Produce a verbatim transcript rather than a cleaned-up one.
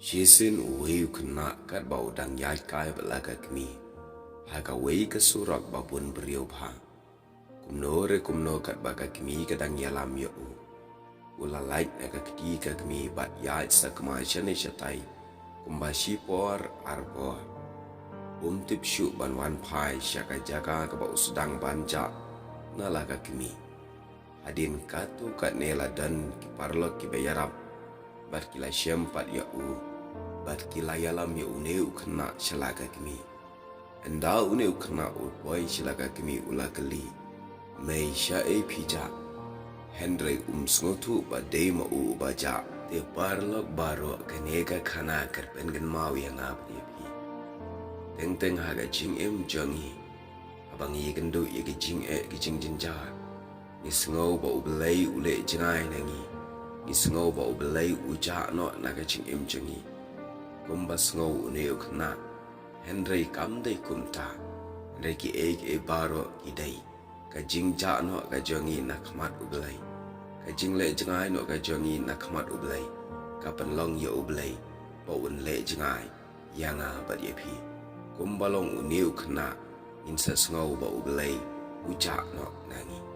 Shisien uwei u khynnah katba u dang ïaid kai bad la ka kmie ha kawei ka surok ba bun briew bha. Kumno re kumno katba ka kmie ka dang ïalam ïa u, u la lait na ka kti ka kmie bad ïaid sakma shane shatai kumba shipor arpor. Um tip shuh ban wan phai sha ka jaka kaba u sdang ban jah na la ka kmie. Hadien katto katne la don ki paralok kiba ïarap bad ki la shem pat ïa u bad ki la ïalam ïa une u khynnah sha la ka kmie. Ynda une u khynnah u poi sha la ka kmie u la kylli, "Mei, shaei phi jah?" Hynrei um sngewthuh ba dei ma u uba jah. Te paralok baroh, kane ka khana ka pynkynmaw ïa nga bad ïa phi. Teng teng ha ka jingim jong ngi, haba ngi ïakynduh ïa ki jingeh ki jingjynjar, ngi sngew ba U Blei u leh jngai na ngi. Ngi sngew ba U Blei u jah noh na ka jingim jong ngi, kumba sngew une u khynnah. Hynrei kam dei kumta. Hynrei kiei kiei baroh ki dei ka jingjah noh ka jong ngi na khmat U Blei, ka jingleh jngai noh ka jong ngi na khmat U Blei, ka pynlong ïa U Blei ba un leh jngai ïa nga bad ïa phi. Kumba long une u khynnah, ngin sa sngew ba U Blei u jah noh na ngi.